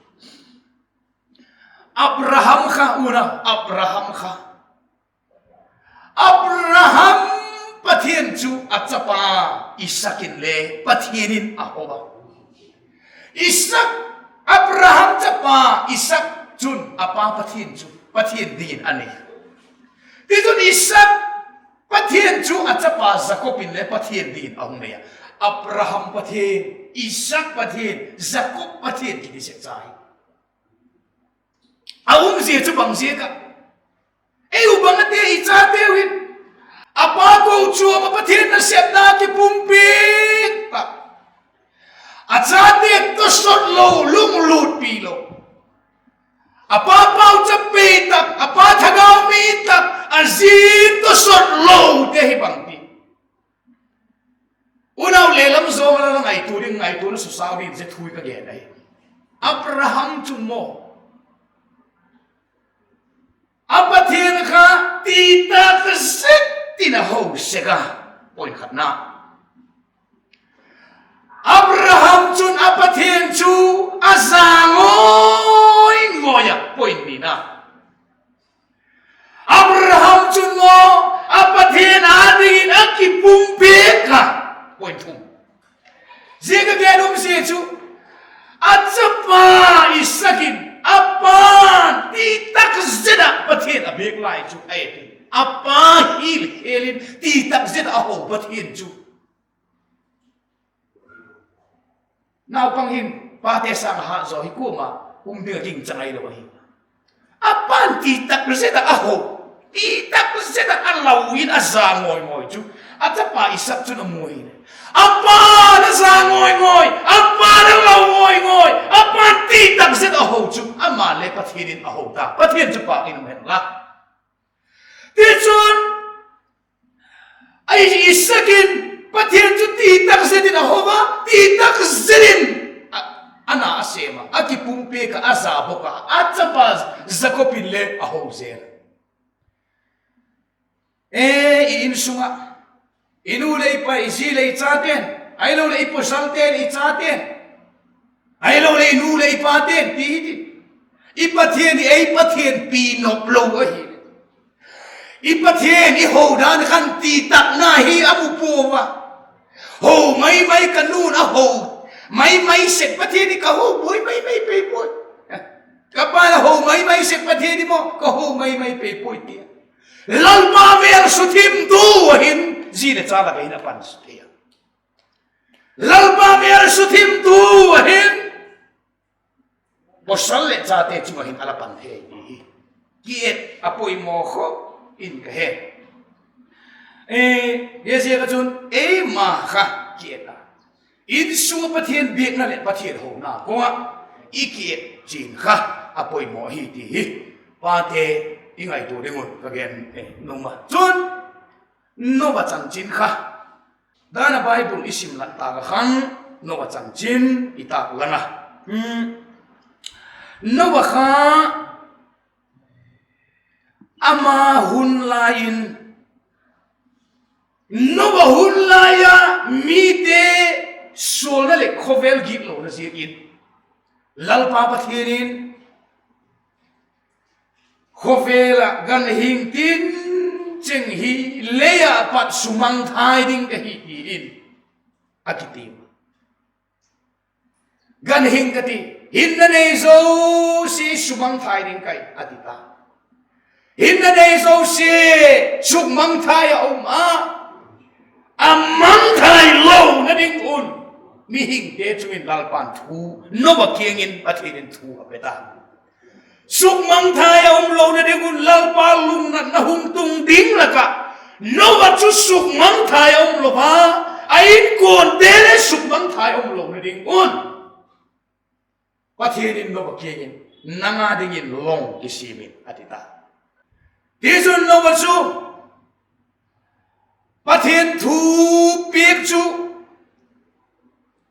Abraham kha, una, Abraham kha, Abraham Pathian chu a chapa Isaak in le Pathian in a ho a. Isaak, Abraham chapa Isaak chun a pa Pathian chu Pathian dingin a nei. Tichun Isaak Pathian chu a chapa Jakob in le Pathian dingin a hung nei a. Abraham Pathian, Isaak Pathian, Jakob Pathian kiti sek cha hi a um zia chu bang ziak ah, ei u bang ate i chateu hin, a pa kochuam ah Pathian nasepna kipumpi tak, a chate tawsot lo, lunglutpi lo, a pa pauchap pei tak, a pa thagau mi tak, a zi tawsot sawt lote hi bangti. Unau le lam zawng a la ngaitua ding, ngaituana suksau ding zia thu ka gen ahi. Abraham chun maw, a Pathian kha titak zet in a ho sek a, point khatna. Abraham chun a Pathian chu a za ngawi ngawi a, point nina. Abraham chun maw, a Pathian â dingin a kipumpiak a, point thum. Zia ka gen umzia chu, a chapa Isak in a pa'n titak zet ah Pathian a biak lai chu a et in, a pa hil khêl in titak zet ah a ho Pathian chu Naupang hin pate sâng a hat zaw hi kuama um ding a gingcha ngailo ahi. A pa'n titak zet ah a ho, titak zet ah a lau in a za ngawi ngawi chu a chapa Isak chun a mu ahileh, a pa'n a za ngawi ngawi, a pa'n a lau ngawi ngawi, a pa'n titak zet a ho chu ama le Pathian in a ho ta. Pathian chu pâk in um hen la. Tichun, a Isak in Pathian chu titak zet in a ho a, titak zet in a na a sêm a, a kipumpiak a, a za bawk a, a chapa Jakob in le a ho zel. E, i insung ah, i nu leh i pa, i zi leh i chate'n, ahiloleh i pawsalte leh i chate'n, ahiloleh i nu leh i pate'n ti hi ti, i Pathian hi ei Pathian pi nop lo ahi. I Pathian i ho dan khan titakna hi a mu pua a. Ho mai mai, ka nu'n a ho mai mai sek Pathian hi ka ho buai mai mai pei puai. Ka pa'n a ho mai mai sek Pathian hi maw ka ho mai mai pei puai tia, Lalpa mêl suthimtu a hin zi leh cha lak ah hin a pan thei a. Lalpa mêl suthimtu a hin pawsal leh chate chung ah hin a la pan thei hi. Ki-et a poimaw khop in ka he. Ziaziak ah chun eima kha ki-et a, insung ah Pathian biakna leh Pathian hona kawng ah i ki-et chian kha a poimaw ahi ti hi pate i ngaitua ding un ka gen nuam a. Chun Noah chanchin kha, dan a Bible i sim lak tâk ah khan Noah chanchin i tâk lang a, Noah kha ama hun lai in, Noah hun lai a mite sualna leh khawvel gitlona ziakin Lalpa Pathian in khawvel ah ganhing tin cheng hi lei ah pat sumangthai ding ka hi ti in a kiti. Ganhing ka ti, hinna nei zosia sumangthai ding ka hi a ti ta. Hinna nei zosia sukmangthai a um a, a mangthai lona ding un mihingte chung in Lalpa'n thu, Noah kiang in Pathian in thu a pe ta. Sukmangthai a um lona ding un Lalpa lungnatna hung tung ding lak ah Noah chu sukmangthai a um lo a, a inkuante le sukmangthai a um lona ding un Pathian in Noah kiang in, nang â dingin long kisiam in a ti ta. Tichun Noah chu Pathian thu piak chu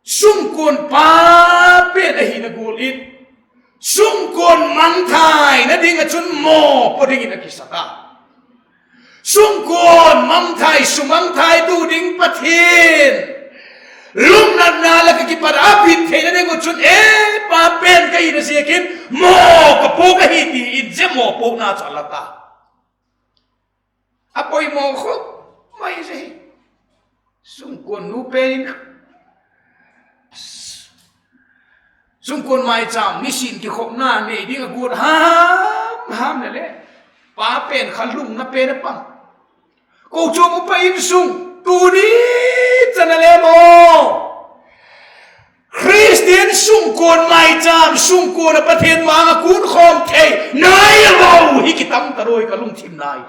sungkuan pa pen ahina gual in, sungkuan mangthaina ding ah chun mawpuak dingin a kisa ta. Sungkuan mangthai, sumangthaitu ding Pathian lungnatna lak ah kipat a bit theina ding uh chun, e, pa pen ka hina ziakin maw ka puak ahi ti in zia mawpuakna chu a la ta. A poimaw khop mai zia hi. Sungkuan nu pen in, sungkuan maichâm nisin kikhopna nei ding a guat ham ham le le, pa pen kha lungna pen a pang. Kochuam upa insung tuni chan a le maw, Khristian sungkuan maichâm, sungkuan ah Pathian ma-âng ah kûtkhawm thei nai lo hi kitam ta ruai ka lungthim nai.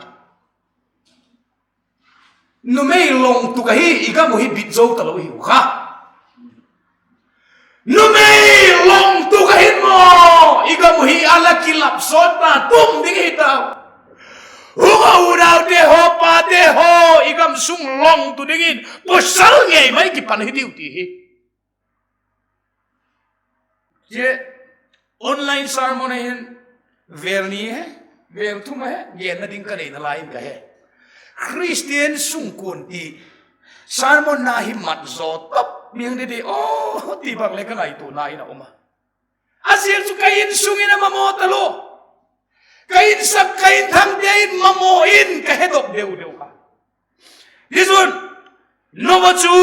Numei long tuk ahi, i gam uh hi bit zo talo hiu kha. Numei long tuk ahi maw, i gam uh hi a la kilap sawt ta, tum ding hi ta. Hung a, unaute haw, pate haw, i gam sung lawngtu dingin pawsal ngei mai kipan hi diu ti hi. Zia online sermon a hin vêl ni he, vêl thum a he genna ding ka neina lai in ka he. Khristian sungkuan ti sermonna hi mat zaw tawp miang di di aw ti bang le ka ngaituana in a um a. A ziak chu ka insung in a mamaw talo. Ka insak, ka inthangte in mamaw in ka hedok deu deu kha. Tichun, Noa chu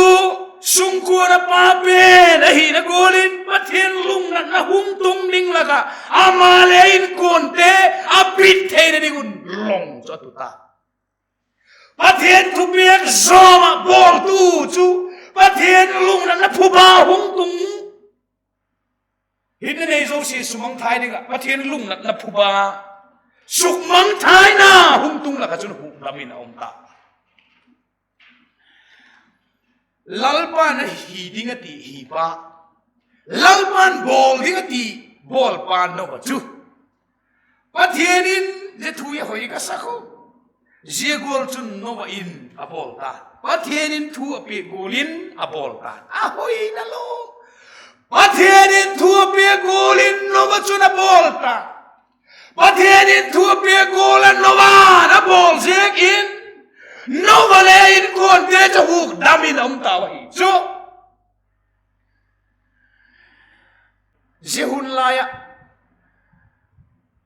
sungkuan a pa pen ahina gual in Pathian lungnatna hung tung ding lak ah, ama le inkuante a bit theina ding un lawng chu a tut a. Pathian thupiak zawm ah bawltu chu Pathian lungnatna phuba hung tung, hinna nei zosia sukmangthai ding ah Pathian lungnatna phuba, sukmangthaina hung tung lak ah chun hukdam in a um ta. Lalpa'n a hi ding a ti hi pa, Lalpa'n bawl ding a ti bawl pa Noa chu, Pathian in zia thu hi a hoi ka sa khu. Zia gual chun Noa in a bawl ta. Pathian in thu a piak gual in a bawl ta. A hoi na lo. Pathian in thu a piak gual in Noa chun a bawl ta. Pathian in thu a piak gual a Noa'n a bawl ziak in, Noa le inkuante chu hukdam in a um tau ahi chu. Zia hun lai ah,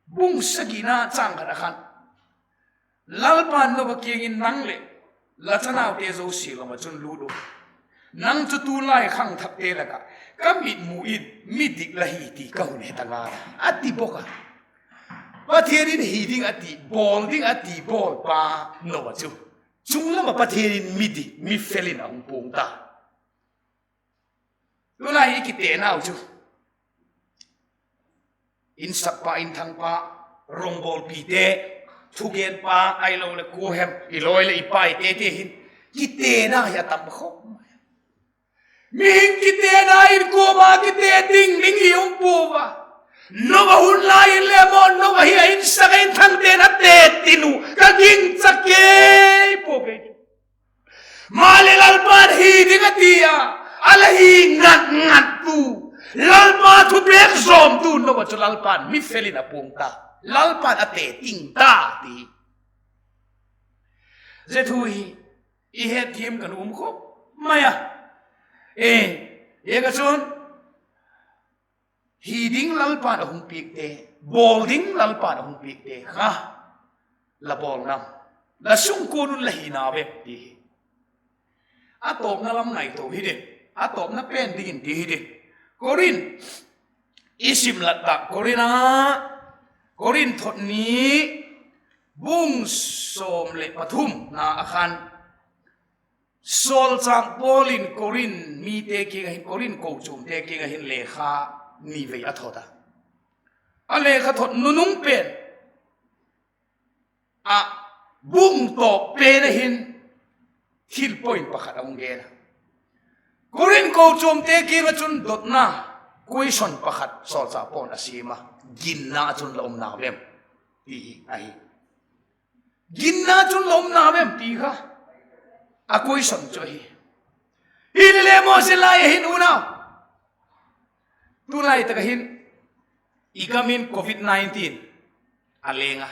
bung sagina châng khat ah khan, Lalpa'n Noa kiang in, Nang leh la chanaute zosia lam ah chun lût u. Nang chu tulai khangthakte lak ah ka mitmu in midik la hi ti ka hun he ta ngal a, a ti bawk a. Pathian in hi ding a ti, bawl ding a ti bawl pa Noa chu, chung lam ah Pathian in midik, mifel in a hung puang ta. Tulai i kitenau chu, insakpa, inthangpa, rongbawlpite, thugenpa, ahiloleh kua hem, i lawi leh i paite ti hin, kitena hi a tam khop. Mihing kitena in kuama kite ding ding hi um pua a. Noa hun lai in le maw, Noa hi a insak a inthangte'n a te tin uh ka gingcha kei pua kei. Maleh Lalpa'n hi ding a ti a, a la hi ngat ngat tu, Lalpa thupêk zawmtu Noa chu Lalpa'n mifel in a puang ta, Lalpa'n a te ting ta ti. Zia thu hi i hetthiam ka nuam khop mai a. E, ziak a chun, hi ding Lalpa'n a hung piakte, bawl ding Lalpa'n a hung piakte kha la bawl nam, la sungkuan un la hi na vem ti hi. A tawpna lam ngaitua hi ding, a tawpna pen dingin ti hi ding. Korinth i sim lat tak, Korinth a, Korinth thot ni, bung sawm leh pathumna ah khan, sawlchâk Paul in Korinth mite kiang ah hin, Korinth kochuamte kiang ah hin lekha ni vei a thot a. A lekha thot nunung pen ah, bung tawp pen ah hin thil point pakhat a hung gen a. Korinth kochuamte kiang ah chun dotna, question pakhat sawlchâk Paul in a siam a, ginna ah chun la um na vem ti hi ahi. Ginna chun la um na vem ti kha a question chu ahi. Hilele maw, zia lai ah hin unau, tulai tak ah hin i gam in covid nineteen a leng a,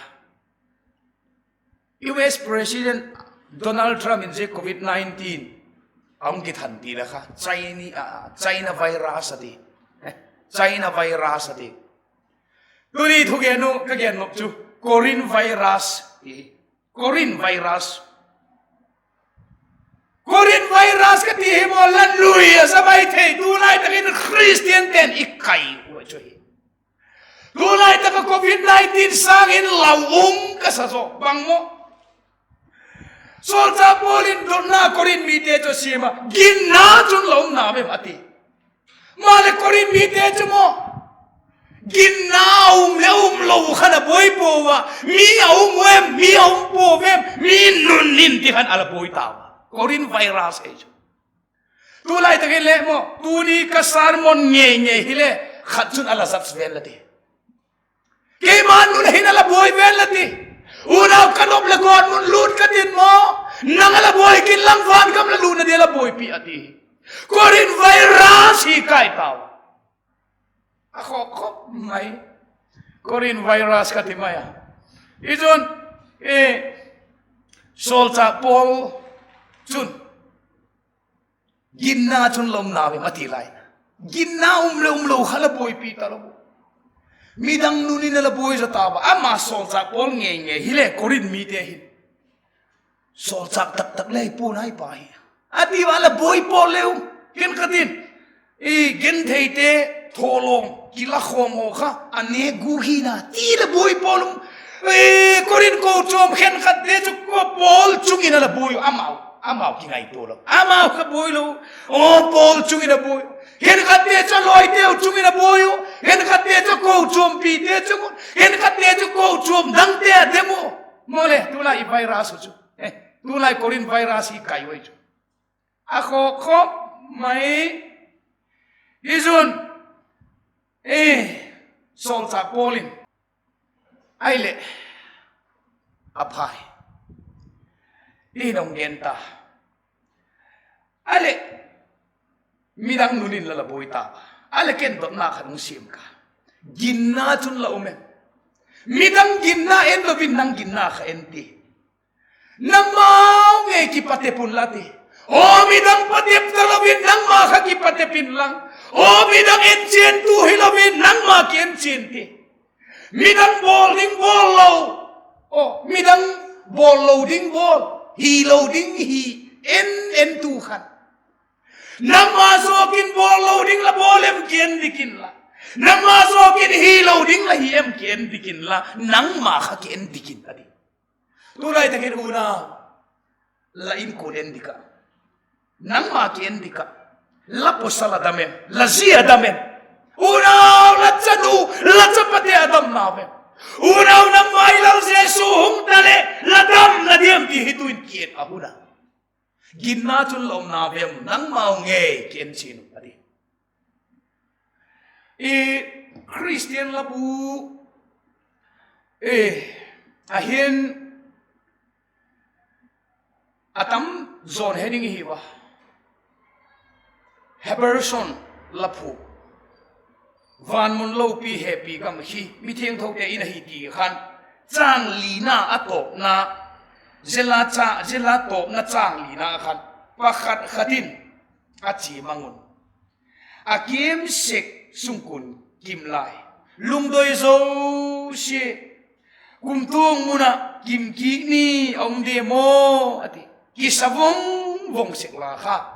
US President Donald Trump in zia covid nineteen a hung kithan ti la kha, China virus a ti, China virus a ti. Tuni thugen uh ka gen nop chu Corinth virus, Corinth virus, Corinth virus ka ti hi maw, la nui a za mai thei, tulai tak in Christian ten i kai ua chu hi. Tulai tak ah covid nineteen sâng in lau um ka sa zaw bang maw. Sawlchâk Paul in dotna Korinth mite chu a siam a, ginna chun la um na vem a ti. Maleh Korinth mite chu maw, ginna um leh um lo khan a buai pua a, mi a um em, mi a um pua em, mi nun in ti khan a la buai tau a. Corinth virus ei chu. Tulai tak in le maw, tuni ka sermon ngei ngei hile, khat chun a la judge ven la ti. Keima nun hin a la buai ven la ti. Unau, ka nop leh gawtmun lût ka tin maw? Nang a la buai kin lang, van gam la lûtna dia la buaipi a ti. Korin virus hi kai tau. A khawk khawk mai. Korin virus ka ti mai a. I chun, e, sawlchâk Paul chun, ginna chun la um nau em a ti lai. Ginna um leh um lo kha la buaipi talo. Midang nun in a la buai zaw tau a. Ama sawlchâk Paul ngei ngei hile Korin mite hin sawlchâk tak tak le hi pua'n ai pa hi, a ti a la buai pawl leu. Khenkhat in, i gentheite thawlawm kilakhawm haw kha a nêk gûk hina ti la buai pawl um. Korin kochuam khenkhatte chu Paul chung in a la buai uh, amau, amau kingaitua lo, amau kha buai lo. Aw, Paul chung in a buai uh. Khenkhatte chu a lawiteu chung in a buai uh, khenkhatte chu kochuampite chung uh, khenkhatte chu kochuam dangte a dem uh. Maw le, tulai i virus uh chu, tulai Korin virus hi kai ui chu. A khawk khawk mai. I chun, e, sawlchâk Paul in, ahileh, a phai, i nong gen ta, ahileh, midang nun in la la buai ta, ahileh ken dotna khat hung siam ka. Ginna chun la um em? Midang ginna en lo in nang ginna kha en ti. Nangmau ngei kipatep unla ti. Aw, midang patep talo in nangma kha kipatep inlang. Aw, midang enchiantu hilo in nangma kienchian ti. Midang bawl ding bawl lo, aw, midang bawl lo ding bawl, hilo ding hi, en, entu khan, nangma zawk in bawl lo ding la bawl em, kien dik inla. Nangma zawk in hilo ding la hi em, kien dik inla. Nangma kha kien dik in a ti. Tulai tak in unau, la inkuan en dik ah, nangma kien dik ah, la pawsal a dam em, la zi a dam em? Unau, la chanu, la chapate a dam nau em? Unau, nangma i Lal Jesu hung ta leh la dam na diam ti hi tu'n kien a hun a. Ginna chun la um nau em, nangmau ngei kien chian uh a ti. I Khristian la bu, e, ahin, a tam zaw'n he ding i hiu a. Heberson la phu, Vanmun Lopi Hepi Gam hi mithiangthote in ahi ti khan, châng lina a tawpna, zia la cha, zia la tawpna châng lina khan pakhat khat in a chia mang un, a kim sek sungkuan kim lai, lungdoi zosia, kumtuang mun ah kim kik ni a um diam aw a ti. Kisa vong vong sek la kha.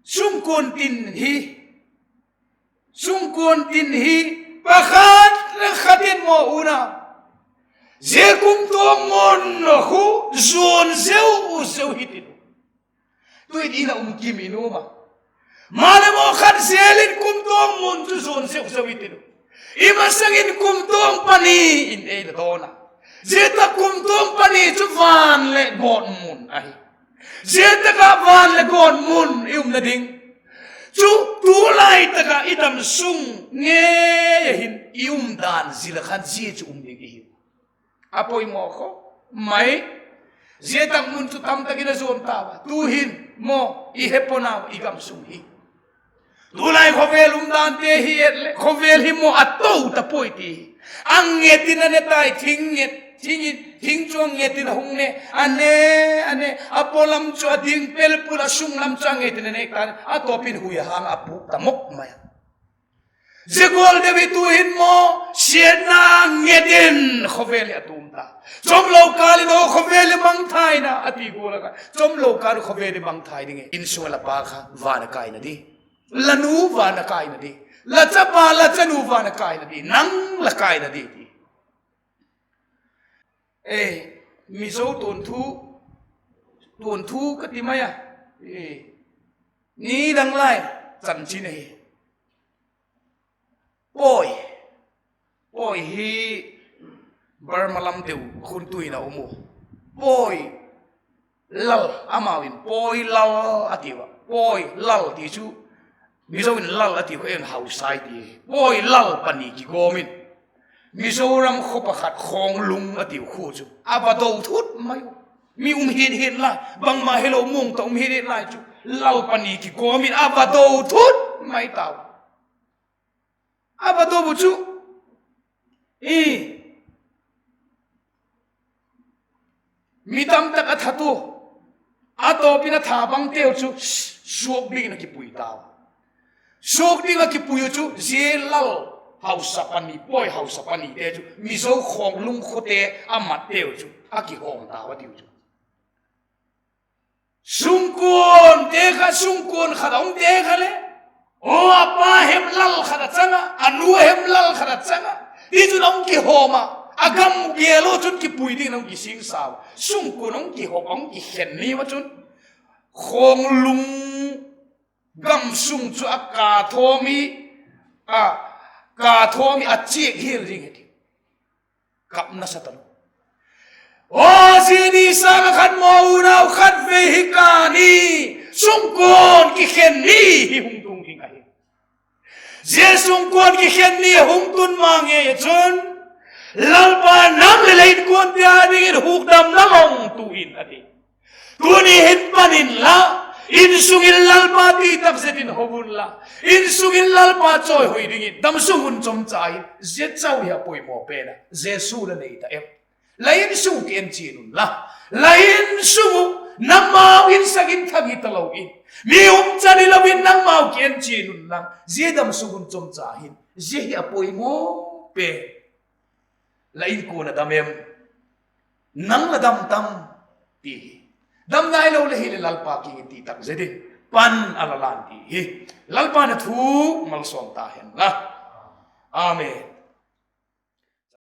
Sungkuan tin hi, sungkuan tin hi pakhat khat in maw unau, zia kumtuang mun khu zuan zeu zeu hi tin uh. Tu'n in a um kim i nuam a. Maleh maw khat zel in kumtuang mun chu zuan zeu zeu hi tin uh. I masang in kumtuang pani in ei la dawn a. Zia tak kumtuang pani chu van leh gawtmun ahi. Zia tak ah van leh gawtmun i umna ding chu tulai tak ah i dam sung ngei a hin i um dan zil a khan zia chu um ding i hiu. A poimaw kha mai. Zia tak mun chu tamtak in a zuan tau a, tu'hin maw i he pua'n au i gam sung hi. Tulai khawvel umdante hi et leh khawvel hi maw a to ta puai ti hi. A nget in a ne tai, thing nget, thing in, thing chu a nget in a hung ne, a ne, a ne, a paw lam chu a ding pelpul, a sung lam chu a nget in a nêk ta, a tawp in hui a hang a puk ta mawk mai a. Zia gual deu hi tu'hin maw siatna nget in khawvel hi a tum ta. Chawmlo kâl in aw khawvel hi mangthai na a ti gual a kha, chawmlo kâl khawvel hi mangthai ding e. Insung a la pa kha van a kaina di, la nu van a kaina di, la chapa la chanu van a kaina di, nang la kaina di ti. E, Mizo tuanthu, tuanthu ka ti mai a. E, ni dang lai chanchin ahi. Pawi, pawi hi Burma lam deu khun tuin a um u. Pawi lal, amau in pawi lal a tiu a. Pawi lal ti chu Mizo in lal a tiu kha, en hausa i ti. Pawi lal pani kigawm in Mizoram khaw pakhat Khawnglung a tiu khua chu a va do thut mai u. Mi um hit hit lai, bangma hilo muang tawh um hit hit lai chu, lal pani kikawm in a va do thut mai tau. A va do u chu, i, mi tamtak a that ua, a tawp in a that bangteu chu suak dingin a kipui tau. Suak ding ah kipui u chu zia lal hausa pani, pawi hausa panite chu Mizo Khawnglung khawte a matteu chu a kihawm tau a tiu chu. Sungkuante kha, sungkuan khat a umte kha le, aw, a pa hem lal khat a chang a, a nu hem lal khat a chang a, tichun a hung kihawm ah, a gam gêl u chun kipui dingin a hung kisingsau. Sungkuan a hung kihawm, a hung kikhen ni ma chun, Khawnglung gam sung chu a ka thawm i, a ka thawm i a chiak hial ding hi ti. Kap nasa ta lo. Aw, zia ni sâng ah khat maw, unau, khatvei hi ka ni, sungkuan kikhen ni hi hung tung ding ahi. Zia sungkuan kikhen ni a hung tun ma ngei ah chun, Lalpa, nang leh la inkuante â dingin hukdamna la hung tu in, a ti. Tuni hin pan inla, insung in Lalpa ti tak zet in ho unla, insung in Lalpa chawihoi dingin damsung hun chomcha in zia chau hi a poimaw pen a Jesu la nei ta em? La insung ki-en chian unla, la insung uh nangmau insak in thak hi talo in, mi um chan hilo in nangmau ki-en chian unla, zia damsung hun chomcha hin zia hi a poimaw pen. La inkuan a dam em? Nang la dam tam? ti hi. Dam nailo le hileh Lalpa kiang in ti tak zet in pan a la lan ti hi. Lalpa'n a thu malsawm ta hen la. Amen.